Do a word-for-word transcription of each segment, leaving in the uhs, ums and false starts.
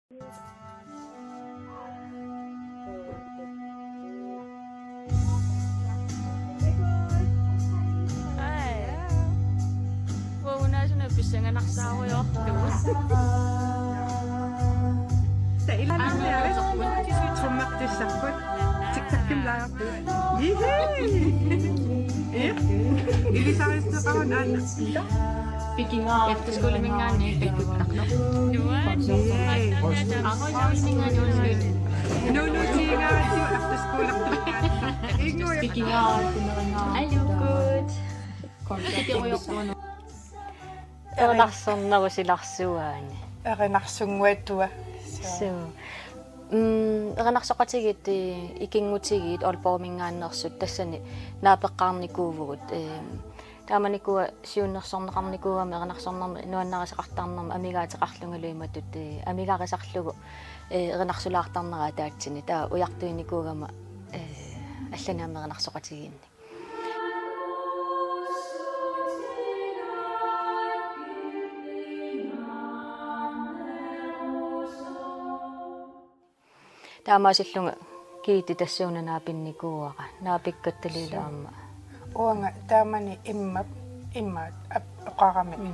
Hej. Uagut una suna pissanganarsaarujortugut. Taava ilaa trummertussarput. TikTokimi laarput. Ihi. Ilisaristeqarun aana. Pikingaa efterskoleminngaanniit takkuttartoq. Nuunuutiingaartu efterskolertugaat. Inguja. Pikingaa. Alukut. Erinarsornerup silarsuaani. Erinarsunnguatua. Suu. Mm, erinarsoqatigiit, eh, ikinngutigiit Aalborgiminngaanneersut tassani naapeqqaarnikuuvugut. Eh, taamanikua siunnersorneqarnikuugama erinarsornermi nuannarisaqartarnermi amigaateqarlungalu imatut, eh, amigarisarlugu, eh, erinarsulaartarnera ataatsini. Taava ujartuinikuugama, eh, allanik aamma erinarsoqatigiinnik. Taamaasillunga Gitte tassuuna naapinnikuuara, naapikkattalilu aamma. Uanga taamani imma, imma ap-, oqarami. Mm.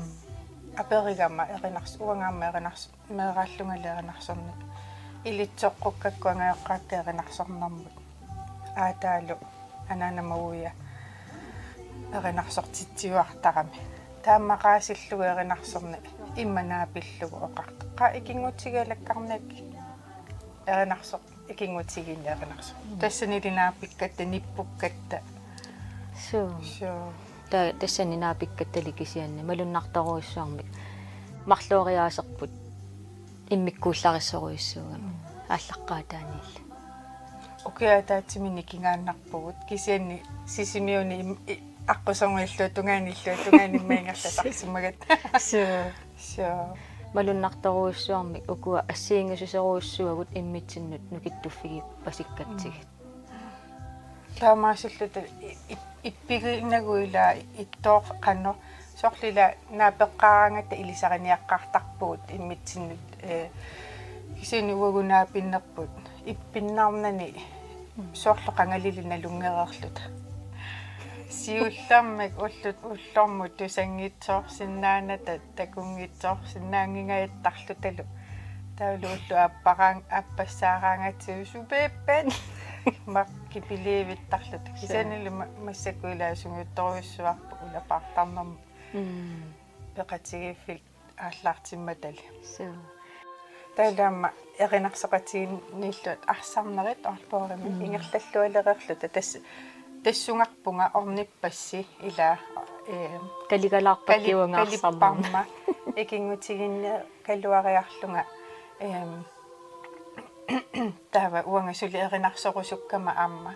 Aperigama erinars-, uanga aamma erinars-, meeraallungali erinarsorneq. Ilitsoqqukkakkut angajoqqaakka erinarsornermut. Aataalu anaanama uia erinarsortitsiuartarami. Taamaqaasillugu erinarsorneq imma naapillugu oqartoq. Qaa ikinngutigialakkarniakkit erinarsoq, ikinngutigiinneq erinarsoq. Tassanili naapikkatta, nippukkatta. Suu. Suu. Ta-, tassani naapikkattali kisianni malunnartorujussuarmik. Marluoriaaserput immikkuullarissorujussuugami. Aallaqqaataaniilli. Ukiup ataatsimi nikingaannarpugut. Kisianni Sisimiuni im-, i-, aqquserngulluunniit tungaanilluunniit tungaanimmat ingerlatarsimagatta. Suu. Suu. Malunnartorujussuarmik ukua assigiinngissuserujussuagut immitsinnut nukittuffigippasikkatsigit. Taamaasilluta i-, i-, ippiginagu ilaa ittoor qanoq soorlu ilaa naapeqqaaraangatta ilisariniaqqaartarpugut immitsinnut, eh, kisianni uagut naapinnerput ippinnarnani soorlu qangalili nalunngereerluta. Siullermik ullut ullormut tusanngitsoorsinnaanata takunngitsoorsinnaanngingajattarlutalu. Taavalu ulloq aapparaang-, aappassaaraangatsigu supiippat. Maq kipiliivittarluta. Suu. Kisiannili ma-, massakkut ilaa sungiuttorujussuarput ulapaartarnermut. Mm. Peqatigiiffik aallaartimmatali. Suu. Taavalu aamma erinarsoqatigiinniilluta arsarnerit Aalborgimi. Mm. Ingerlallualereerluta tas-, tassungarpunga ornippassi ilaa, eh, kalikalaarpakkiuvunga kali-, arsarnermi. Kalipparma ikinngutigiinneqaluariarlunga, ehm, taava uanga suli erinarsorusukkama aamma.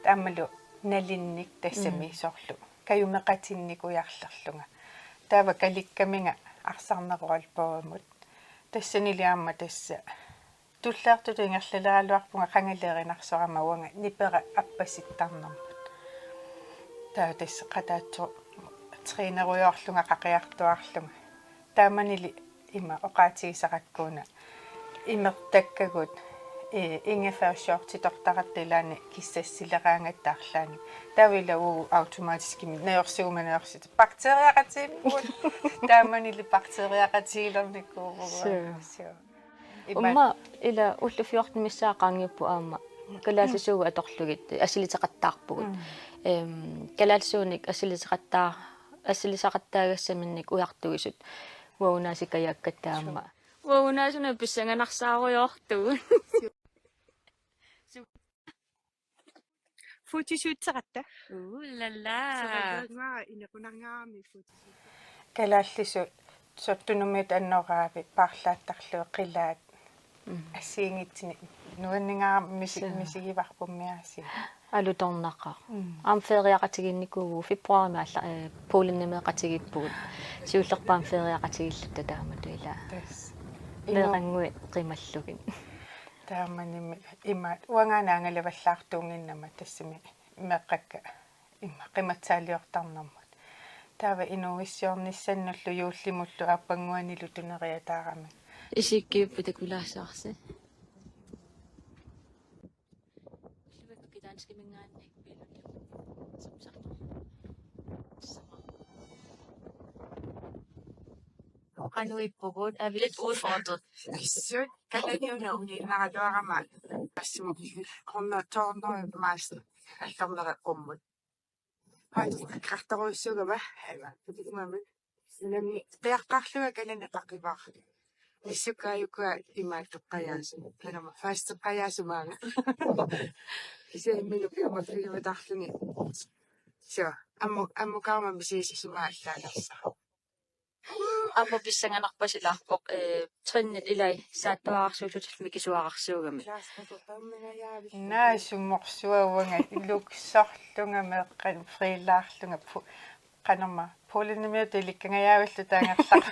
Taamalu nalinnik tassami. Mm. Soorlu kajumeqatinnikuujarlerlunga. Taava kalikkaminga arsarnerualpoormut. Tassanili aamma tassa tulliartutut ingerlaleraluarpunga qangali erinarsorama uanga nipera appasittarnermut. Taava tassa qataatsoq trænerujoorlunga qaqiartuaarlunga. Taamanili ima oqaatigisarakku una imertakkagut, eh, ingefærshortsitortaratta ilaanni kissassileraangatta arlaannik. Taava ila uagut automatiskimik najorsiguma najorsitat bakteriaqatigiimmut. Taamanili bakteriaqatigiilernikuuvugut. Suu. Suu. Ima. Uumma ila ullut fjorten missaat qaangiupput aamma kalaallisuugut atorlugit assiliteqattaarpugut. Mm. Ehm, kalaallisuunik assiliseqattaa-, assiliseqattaagassaminnik ujartuisut. Uagut una sikajaakkakka aamma. Suu. Uagut una suna pissanganarsaarujortugut. Fotoshooteqatta. Ooh la la. Soraluannguara inequnarngaarami fotoshoot. Kalaallisut soorlu tunumiut annoraavit paarlaattarlugit qilaat. Mm. Assigiinngitsunik nuanningaarami misi-, suu, misigivarpummi aasiit. Alutornaqaaq. Mm. Aamma feriaqatigiinnikuuvugut februarimi alla-, eh, Polenimeeqatigiippugut. Siullerpaamik feriaqatigiilluta taamatut ilaa. Tassa. Inu- Meerannguit qimallugit. Taamanimi ima uangaana angalavallaartuunnginnama tassami meeqqakka ima qimatsaaliortarnermut. Taava inuuissiornissannullu juullimullu aappannguanilu tuneriataarami. Isikkiupput takulaassavarsi. Illuakkut danskiminngaanniit piilullugit. Samsartoq. Qanoq ippugut, aviat uut fotot. Assut, Kalaallit Nunaanni naraluarama. Assumuk. Hundrede to hundrede maas. Allarnereqqummut. Pai, qartorujussuugama. Imami. Nami, qiaqqaarlunga kanani qaqivara. Missukkaajukkua imaattoqqajaasut. Kanama faasteqqajaasut maanga. Kisianni minut amerligiutarluni. So, ammu, ammukarama misigisasumaallaalersara. Aamma pissanganarpasilaarpoq, eh, trinit ilai saattuararsuusutit mikisuararsuugami. Naa sumorsuavunga iluksorlunga meeqqan friilaarlunga pu-, qanorma puulinimiut ilikkangajaavillu taangerlaq.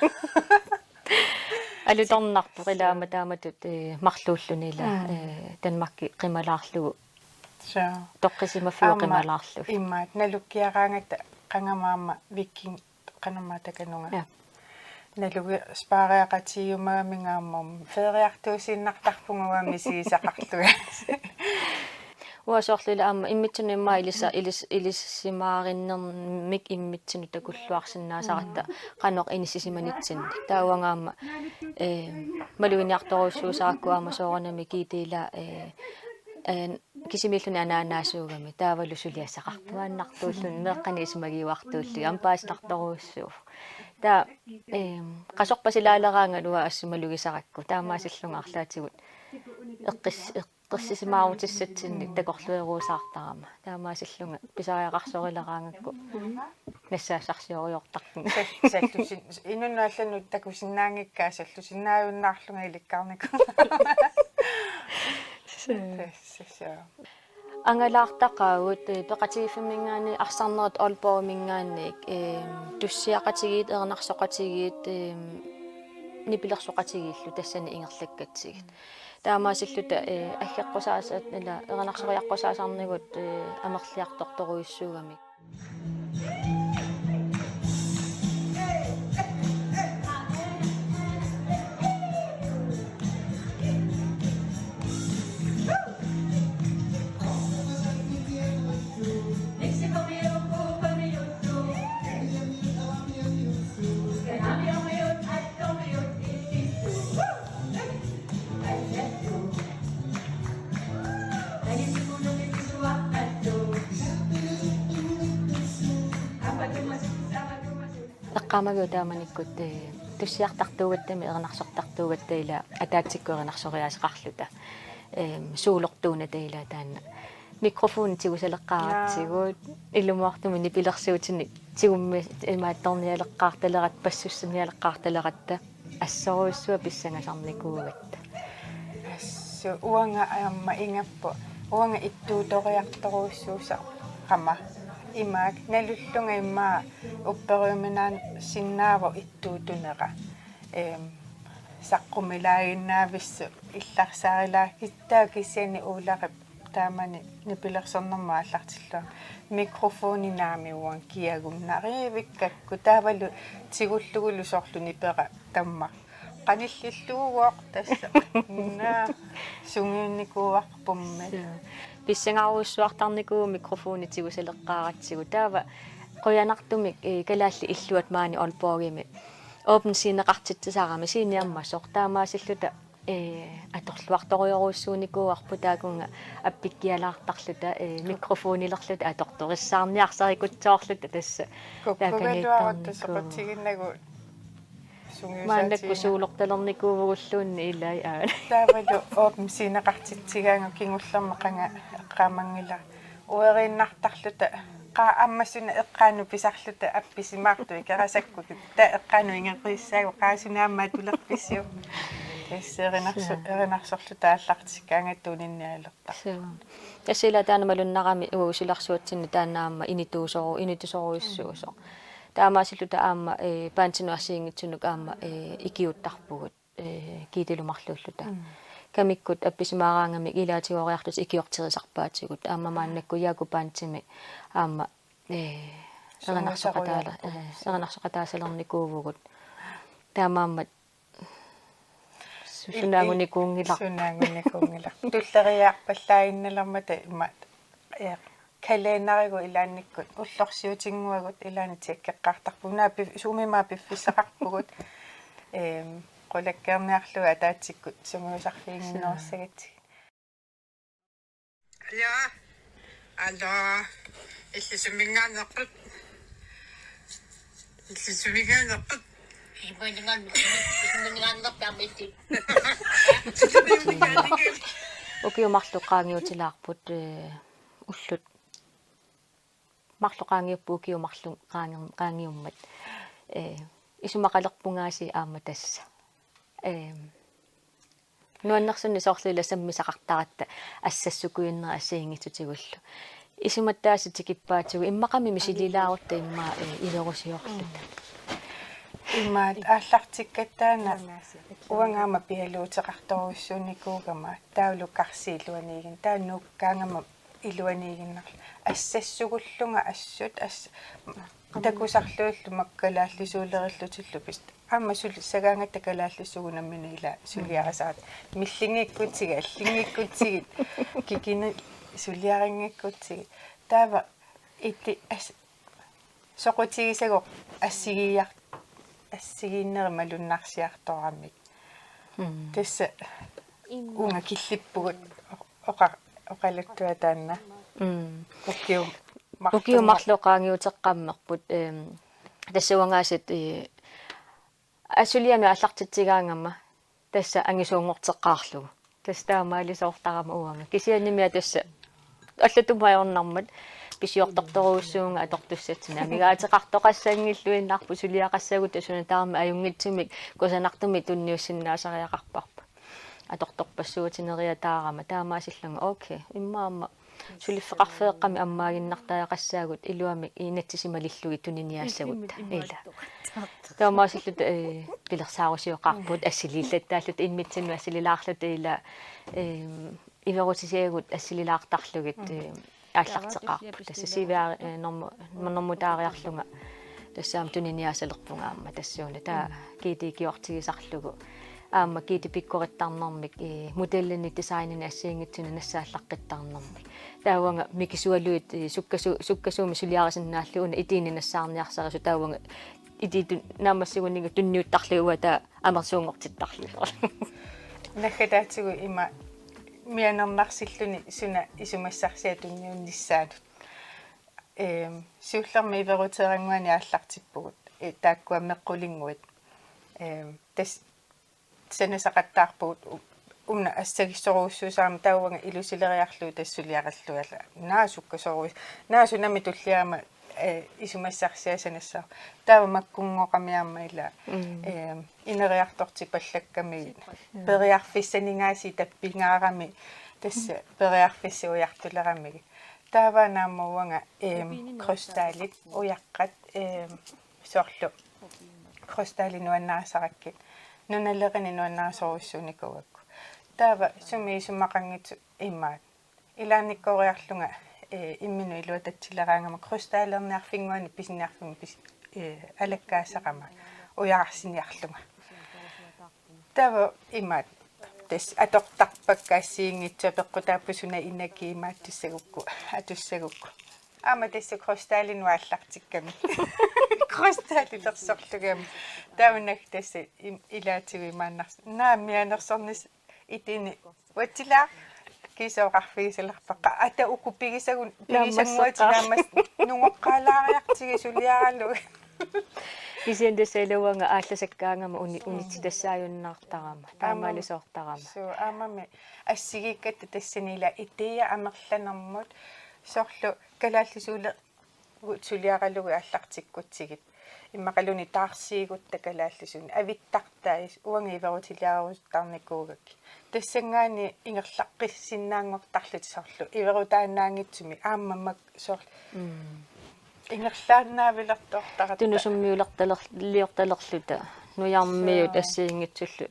Alutornarpoq ilaama taamatut, eh, marluulluni ila, mm, eh, Danmarki qimalaarlugu. So. Toqqisimaffiup aamma qimalaarlugu. Imaat nalukkiaraangatta qangamaamma viking qanorma takanunga. Ja. Nalugi spaariaqatigiummagaminga aamma feriartuusiinnartarpunga uanga misigisaqarlunga. Uanga soorlu ila aamma immitsinnut immaqa ilisa-, ilis-, ilisimaarinnermik immitsinnut takulluarsinnaasaratta qanoq inissisimanitsinni. Taava uanga aamma, eh, maluginiartorujussuusarakku aamma soorunami kiitila, eh, eh, kisimiilluni anaanaasuugami taavalu suliassaqartuaannartuulluni meeqqani isumagiuartuulluni aamma paasitartorujussuuvoq. Taava, eem, qasorpasilaaleraangat uanga assut malugisarakku taamaasillunga arlaatigut eqqis-, eqqissisimaarutissatsinnik takorlueruusaartarama. Taamaasillunga pisariaqarsorileraangakku nassaassarsioriortarpunga. Sa-, sallusin-, inunnut allanut takusinnaanngikkaa sallusinnaajunnaarlunga ilikkarnikuuara. Sa-, sa-, sa-. Angalaartaqaagut, eh, peqatigiiffimminngaanniit arsarnerit Aalborgiminngaanniit, eh, tussiaqatigiit, erinarsoqatigiit, eh, nipilersoqatigiillu tassani ingerlakkatsigit. Taamaasilluta, eh, aggeqqusaasat, ila erinarsoriaqqusaasarnigut, eh, amerliartortorujussuugamik. Eqqaamaviup taamanikkut, eh, tussiartartuugattami erinarsortartuugatta ila ataatsikkut erinarsoriaaseqarluta. Ehm, soolortuunata ila taanna. Mikrofoni tigusaleqqaaratsigu, ilumuartumik nipilersuutinik tigummi-, imaattornialeqqaartaleratta, passussanialeqqaartaleratta. Assorujussuaq pissangasarnikuugatta. Assut uanga aamma ingapput. Uanga ittuutoriartorujussuusarama. Imaak nalullunga immaqa upperiuminaansinnaavoq ittuutunera. Eem, saqqumilaaginnaavissut illarsaarilaagittaaq kisianni Ularip taamani nipilersornermut aallartillunga mikrofoni naamiuan kiagunnarivikkakku taavalu tigullugulu soorlu nipera tamma. Qanillilluugooq tassa. Naa, sungiunnikuuarpummi. Suu. Pissangarujussuartarnikuuvoq mikrofoni tigusaleqqaaratsigu. Taava qujanartumik, eh, kalaallit illuat maani Aalborgimi. Åbent sceneqartitsisarami sceneammasoq. Taamaasilluta, eh, atorluartorujorujussuunikuuarput taakunga appikkialaartarluta, eh, mikrofonilerluta atortorissaarniarsarikutsoorluta tassa. Kukkugaluarutta taakaniittarnikuuvoq. Soqutiginnagu sungiusaatiginnga. Maannakkut soolortalernikuuvugulluunniit ilai aana. Taavalu åbent sceneqartitsigaangat kingullermik qanga eqqaamanngilara. Ueriinnartarluta qaa aamma suna eqqaanut pisarluta appisimaartut ikerasakkut. Taava eqqaanut ingerlagissaagut qaa suna aamma atulerpisiuk. Tassa erinarsu-, erinarsorluta aallartikkaangatta uninnialertarput. Suu. Tassa ila taanna malunnarami uagut silarsuatsinni taanna aamma inituusoru-, inituusorujussuusoq. Taamaasilluta aamma, eh, bandinut assigiinngitsunut aamma, eh, ikiuuttarpugut, eh, Gittelu marluulluta. Mm. Kamikkut appisimaaraangamik ilaatigooriarluta ikiortigisarpaatigut. Aamma maannakkut Jaaku bandimi aamma, eh, erinarsoqataala-, eh, erinarsoqataasalernikuuvugut. Taamaammat Sunaangunikuunngilaq. Sunaangunikuunngilaq. Tulleriiaarpallaaginnalermata immaqa, eh, kaleenarigut ilaannikkut ullorsiutinnguagut ilaanni tjekkeqqaartarpugut. Una pif-, sumimaa piffissaqarpugut. Ehm, qulakkeerniarlugu ataatsikkut sungiusarfiginnerussagatsigit. Ja. Allo. Illit suminngaanneerpit? Illit suminngaanneerpit? Suminngaanneerpit aamma illit. Ukiut marluk qaangiutilaarput, eh, ullut. Marluk qaangiupput ukiut marluk qaangi-, qaangiummat. Eh, isumaqalerpungaasiit aamma tassa. Eh, nuannersunik soorlu ila sammisaqartaratta assassukujunnera assigiinngitsutigullu. Isumattaasut tikippaatigut immaqami misililaarutta immaqa, eh, ilerusiorluta. Imaat aallartikkatta taanna uanga aamma pialuuteqartorujussuunikuugama taavalu karsi iluaniigin taava nuukkaangama iluaniiginnarlu assassugullunga assut as-, takusarluillu makku kalaallisuulerillutillu pist. Aamma sul-, sagaangatta kalaallisuugut nammineq ila suliarisarput. Millinngikkutsigu, allinngikkutsigu. Kikini suliarinngikkutsigu. Taava iti as-, soqutigisagut assigiiar-, assigiinnerit malunnarsiartoramik. Mm. Tassa uunga killippugut oqa-, oqaluttuaq taanna. Mm. Ukiut marluk. Ukiut marluk qaangiuteqqammerput, ehm, tassa uangaasat, eh, asuliami aallartitsigaangama tassa angisuunngorteqqaarlugu. Tassa taamaalisoortarama uanga. Kisiannimi tassa allatut ajornarmat pisiortortorujussuuvunga atortussatsinnik. Amigaateqartoqassanngilluinnarpoq suliaqassagut tassunga taama ajunngitsumik kusanartumik tunniussinnaasariaqarparput. Atortorpassuutineriataarama taamaasillunga okay. Immaqa aamma suliffeqarfeeqqamik ammaaginnartariaqassaagut iluamik inatsisit malillugit tuniniaassagutta. Ila. Taamaasilluta, eh, pilersaarusioqaarput assiliillattaalluta immitsinnut assililaarluta ila, eh, iverutisiagut assililaartarlugit, eh, aallarteqqaarput. Tassa siviar-, eh, normu-, normutaariarlunga tassa aamma tuniniaassalerpunga aamma tassuuna. Taava Gitte ikiortigisarlugu. Aamma Gitte pikkorittarnermik, eh, modellinik designinik assigiinngitsunik nassaallaqqittarnermik. Taava uanga mikisualuit, eh, sukkasu-, sukkasuumik suliarisinnaallugu una itiinik nassaarniarsarisut taava uanga itiitut naammassigunikku tunniuttarlugit uanga taava amersuunngortittarlugit. Naggataatigut ima mianernarsilluni suna isumassarsiaq tunniunnissaanut. Ehm, siullermik iveruteerannguanik aallartippugut. Eh, taakkua meqqulinnguit. Ehm, tassa sanasaqattaarpugut u-, una assagissorujussuusarami taava uanga ilusileriarlugu tassa suliarillugit. Naasukkasoruis-, naasunami tulliama, eh, isumassarsiaq sanassaaq. Taava makkunngoqami aamma ila, mm, eh, ineriartortipallakkamigit. Mm. Periarfissanik aasiit tappingaarami tassa periarfissaq ujartuleramigit. Taava aamma uanga, ehm, krystalit ujaqqat, ehm, soorlu krystalit nuannarisarakkit. Nunalerineq nuannarisorujussuunikuugakku. Taava sumi isumaqanngitsoq imaat. Ilaannikkooriarlunga, eh, imminut iluatatsileraangama krystalerniarfinnguanik pisiniarfimmi pis-, eh, alakkaassaqama ujararsiniarlunga. Taava imaat tassa atortarpakka assigiinngitsut peqqutaapput suna inaki imaattussagukku, atussagukku. Aamma tassa krystalinut aallartikkami. Krystalilersorlugami. Taava una tassa im-, ilaatigut imaannars-, naammianersornis itini. Uatsilaaq kiisa oqarfigisalerpakka. Ata uku pigisagut, pigisannguatit naammasseqqaar-, naammas-, nungoqqaalaariartigit suliaralugu. Kisianni tassa ila uanga aallasakkaangama uni-, mm, unitsitassaajunnartarama. Aamma. Taamaalisoortarama. Suu, aammami assigiikkatta tassani ila itiia amerlanermut soorlu kalaallisuulerugut suliaralugu aallartikkutsigit. Immaqaluunniit taarsiigutta kalaallisuunik avittartai uanga iverutiliaruttarnikuugakkit. Tassanngaanniit ingerlaqqissinnaanngortarlutik soorlu iverutaannaanngitsumik aamma mak-, soorlu. Mm. Ingerlaannaavilertortaratta. Tunusummiulertaler-, liortalerluta. Nujarmiut, suu, assigiinngitsullu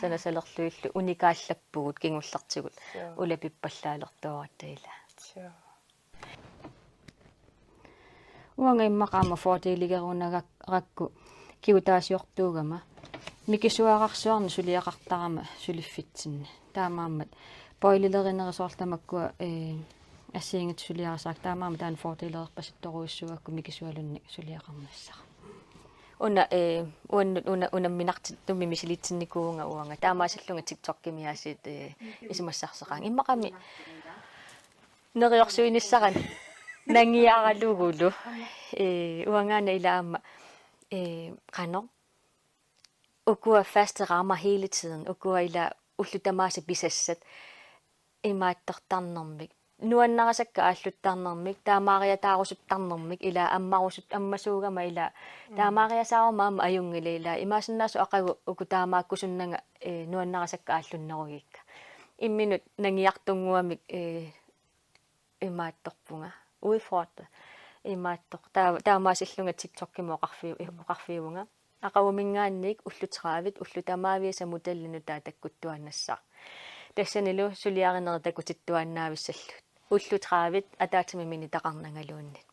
sanasalerlugillu unikaallappugut kingullertigut. Suu. Ulapippallaalertuaratta ila. Suu. Uanga immaqa aamma fordeligerunarakku kigutaasiortuugama. Mikisuararsuarnik suliaqartarama suliffitsinni. Taamaammat boililerinerit soorlu tamakkua, ee, assigiinngitsut suliarisarakkit, taamaammat taanna fordelererpasittorujussuugakku mikisualunnik suliaqarnissara. Una, ee, uannut una, unamminartittumi misilitsinnikuuvunga uanga. Taamaasillunga TikTokimi aasiit, ee, isumassarsiaqaanga. Immaqami neriorsuinissara nangiaralugulu. Ee, uangaana ila aamma, ee, qanoq. Ukua faste rammer hele tiden. Ukua ila ullut tamaasa pisassat. Imaattortarnermik. Nuannarisakka aalluttarnermik, taamaariataarusuttarnermik, ila ammarusut-, ammasuugama ila, mm, taamaariasaaruma aamma ajunngilaq ila, imaassinnaavoq aqagu uku taamaakkusunnanga, ee, nuannarisakka aallunnerugikka. Imminut nangiartunnguamik, ee, imaattorpunga. Udfordre. Imaattoq. Taa-, taamaasillunga TikTokimi oqarfi-, oqarfiuvunga. Aqaguminngaanniit ullut tredive, ullut tamaavisa modellinut taava takkuttuaannassaaq. Tassanilu suliarinerit takutittuaannaavissallugit. Ullut tredive ataatsimik minitaqarnangaluunniit.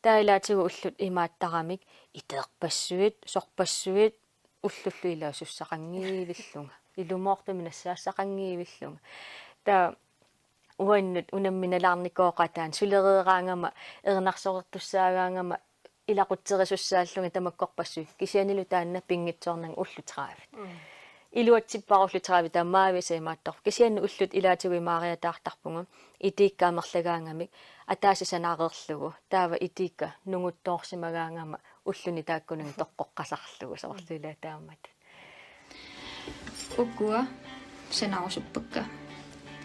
Taava ilaatigut ullut imaattaramik iteerpassuit, sorpassuit, ullullu ilaa sussaqanngivillunga. Ilumoortumik nassaassaqanngivillunga. Taava uannut unamminalaarnikooqaat taanna sulereeraangama, erinarsorertussaagaangama, ilaqutserisussaallunga tamakkorpassuit, kisiannili taanna pinngitsoornanga ullut tredive. Mm. Iluatsippara ullut tredive tamaavisa imaattoq. Kisianni ullut ilaatigut imaariataartarpunga, itiikka amerlagaangamik, ataaseq sanareerlugu, taava itiikka nunguttoorsimagaangama ulluni taakkunani toqqoqqasarlugu soorlu ila taamatut. Ukua sanarusuppakka.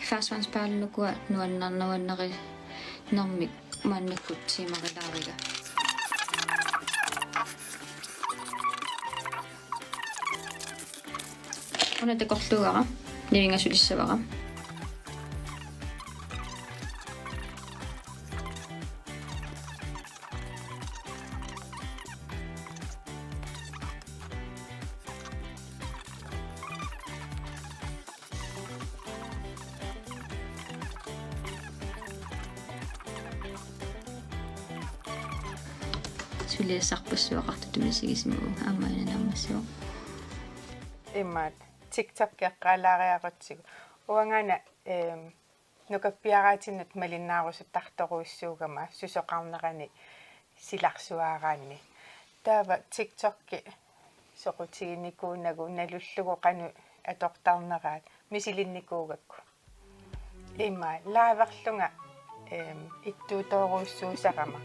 Ferskvandsperler ukua nuannar-, nuannarinermik maannakkut tiimarilaariga. Una takorluugara, nivingasulissavara. Suliassarpassuaqartutut misigisimavunga aamma inanaammassivoq. Imaat TikTok eqqaalaariarutsigu. Uangaana, ehm, nukappiaraatinnut malinnaarusuttartorujussuugama susoqarnerani silarsuaraanni. Taava TikTokki soqutiginikuunagu nalullugu qanoq atortarneraat misilinnikuugakku. Ima liverlunga, ehm, ittuutoorujussuusarama.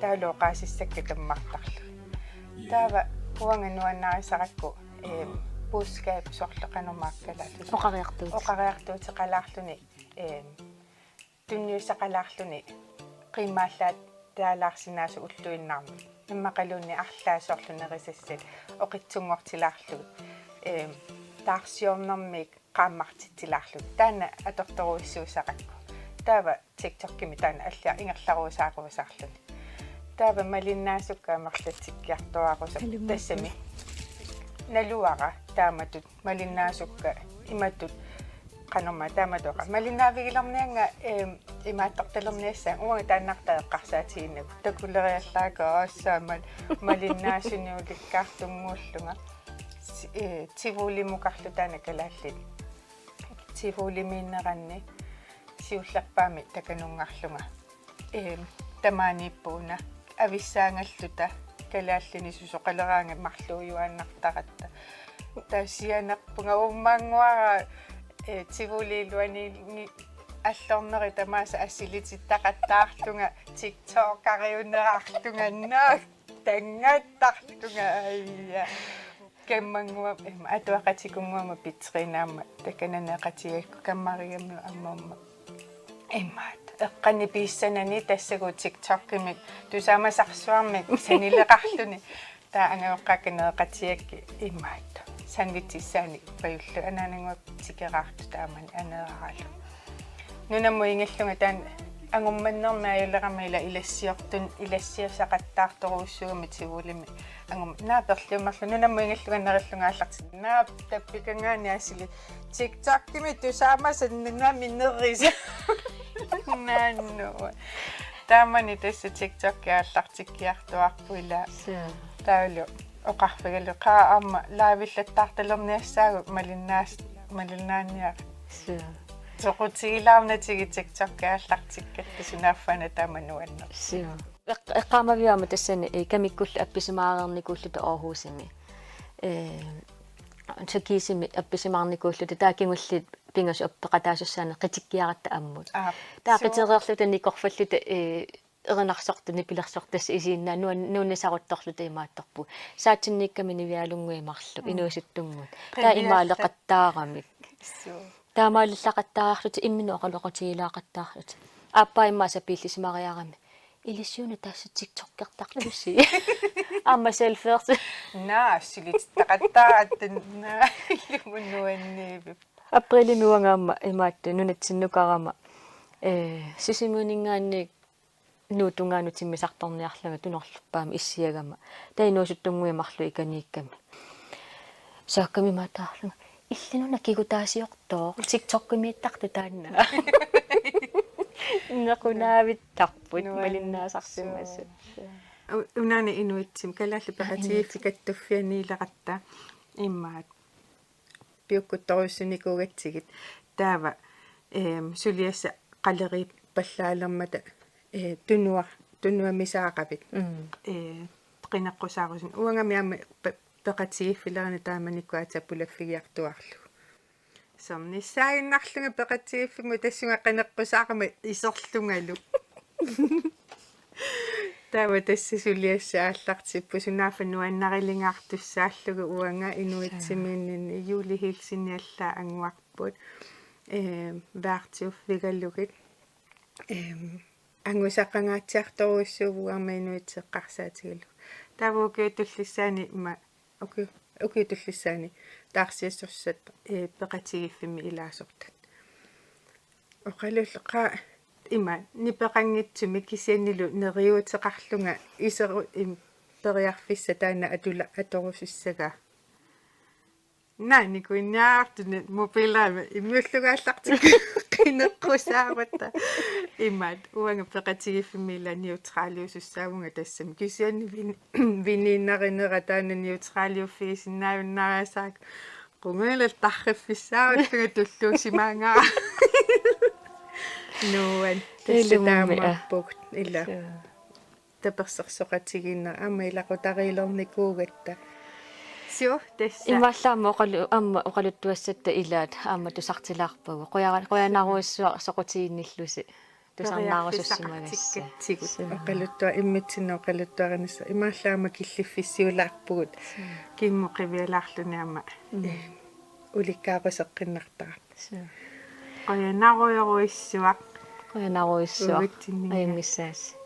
Taavalu oqaasissakka tammartarlugit. Taava uanga nuannarisarakku, ehm, budskab soorlu qanoq makkalaarluni. Oqariartuut. Oqariartuuteqalaarluni, ehm, tunniussaqalaarluni qiimaallaataalaarsinaasut ulluinnarni. Immaqaluunniit arlaat soorlu nerisassat oqitsunngortilaarlugit, ehm, taarsiornermik qaammartitsilaarlugit. Taanna atortorujussuusarakku. Taava TikTokimi taanna alliar ingerlaruusaaruusaarluni. Taava malinnaasukka amerlatsikkiartuaarusoq. Alimmagu. Tassami naluara taamatut malinnaasukka imatut qanormaa taamatoqa. Malinnaavigilerniannga, ehm, imaattortalerniassaanga uanga taannartaa eqqarsaatiginnagu. Takuleriallaakka aassaammat malinnaasuniulikkaartunnguullunga. Si-, eh, Tivolimukarlu taanna kalaallit. Tivolimiinneranni siullerpaamik takanunngarlunga. Ehm, tamaaniippuuna avissaangalluta kalaallinik susoqaleraangat marluujuaannartaratta. Taava sianerpunga uummaannguara, eh, Tivoli iluani allorneri tamaasa assilitittaqattaarlunga TikTokeriuneraarlunga naak. Tanngattartunga aja. Kammannguam-, em, atuaqatikunnguama pizzeriaani aamma takananeeqatigigakku kammarigamiuk aamma. Imaat. Eqqanni piissanani tassagu TikTokimi tusaamasarsuarmik sanileqarluni. Taava angajoqqaakka nereqatigakkit imaat. Sandwichissaanik pajullu anaanannguaq tikeraartoq taamani aneeraralu. Nunamut ingillunga taanna angummannermi ajulerama ila ilassiortun-, ilassiasaqattaartorujussuugami Tivolimi. Angum-, naak perliummerlunga nunamut ingillunga nerillunga aallartittunga. Naak tappikanngaanniit asuli TikTokimi tusaamasannangami nerisa. Naannu. Taamani tassa TikTok aallartikkiartuaarput ila. Suu. Taavalu Oqarfigalugu qaa aamma live-illattaartalerniassaagut malinnaas-, malinnaanniarlugu. Suu. Soqutigilaarnatigu TikTok aallartikkatta sunaaffa taama nuanneq. Suu. Eq-, eqqaamaviuk aamma tassani, eh, kamikkullu appisimaareernikuulluta Aarhusimi. Eh, Tyrkiasimi appisimaarnikuulluta taava kingulliit pingasut appeqataasussaaneq qitikkiaratta ammut. Aap. Taava suu. Qitereerluta nikorfalluta, eh, erinarsortut nipilersortut tassa isiinnaat nuan-, nuannisaruttorluta imaattorpugut. Saatsinniikkami Nivialunnguit marluk, mm, inuusuttunnguit. Taava qiviallat. Imaaleqattaaramik. Suu. Taamaalillaqattaarlutik imminut oqaloqatigilaaqattaarlutik. Aappaa immaqa sapiillisimariarami. Ilissiuna tassa TikTokertarlusi. Aamma selfie. Naa, silitaqattaaratta naa ilumut nuanniipip. Aprilimi uanga aamma imaattoq nunatsinnukarama, eh, Sisimiuninngaanniit Nuup tungaanut timmisartorniarlunga tunorlerpaamik issiagama. Taava inuusuttunnguit marluk ikaniikkami. Saakkami imaattarlunga. Illinuna kigutaasiortoq. TikTokimiittartoq taanna. Nequnaavittarput. Nuann-, malinnaasarsimasut. U-, unaana inuitsim, Kalaallit Peqatigiiffik Kattuffianniileqatta immaqa piukkuttorujussuunikuugatsigit. Taava, eem, suliassat qaleriippallaalermata, ee, tunua-, tunuamisaaqavit. Mm. Ee, qineqqusaarusunneq. Uangami aamma pe-, peqatigiiffilerina taamanikkut aatsaat pulaffigiartuaarlugu. Sermissaaginnarlunga peqatigiiffimmut tassunga qineqqusaarama iserlungalu. Taava tassa suliassat aallartipput sunaaffa nuannarilingaartussaallugu uanga inuitsimiinninni Julie Hilseni allaat annguarput. Ee, værtiuffigalugit. Eem, angusaqangaatsiartorujussuuvugut aamma inuit eqqarsaatigalugit. Taava ukiut tullissaani ima, uki-, ukiut tullissaani taarsiassusersut, ee, peqatigiiffimmi ilaasortat. Oqalullu qaa ima nipeqanngitsumik kisiannili neriuuteqarlunga iseru-, im, periarfissaq taanna atula-, atorusussagaa. Naanikuinniartuni mobiilimi immiullugaallartikku qineqqusaarutta. Imaat uanga peqatigiiffimmi ila neutraliusussaavunga tassami. Kisianni vin-, viniinnarinera taanna neutraliuffigisinnaajunnaariasaakka. Qungujula tarriffissaaruttunga tulluusimaangara. Nuann. Tassa ilumummi, aa. Taamaappugut ila. Suu. Tapersersoqatigiinneq aamma ilaqutariilernikuugatta. Suu, tassa. Imaallaat aamma oqalu-, aamma oqaluttuassatta ilaat aamma tusartilaarpagut. Quja-, qujanarujussuaq soqutiginnillusi. Tusarnaarusussimagassat. Periarfissaqartikkatsigut. Suu. Oqaluttua-, immitsinnut oqaluttuarinissaq. Imaallaat aamma killiffissuulaarpugut. Suu. Kimmut qivialaarluni aamma. Mm. Eh, ulikkaaruseqqinnartarput. Suu. Qujanarujorujussuaq. Qujanarujussuaq. Uagutsinnit. Ajunngissaasi.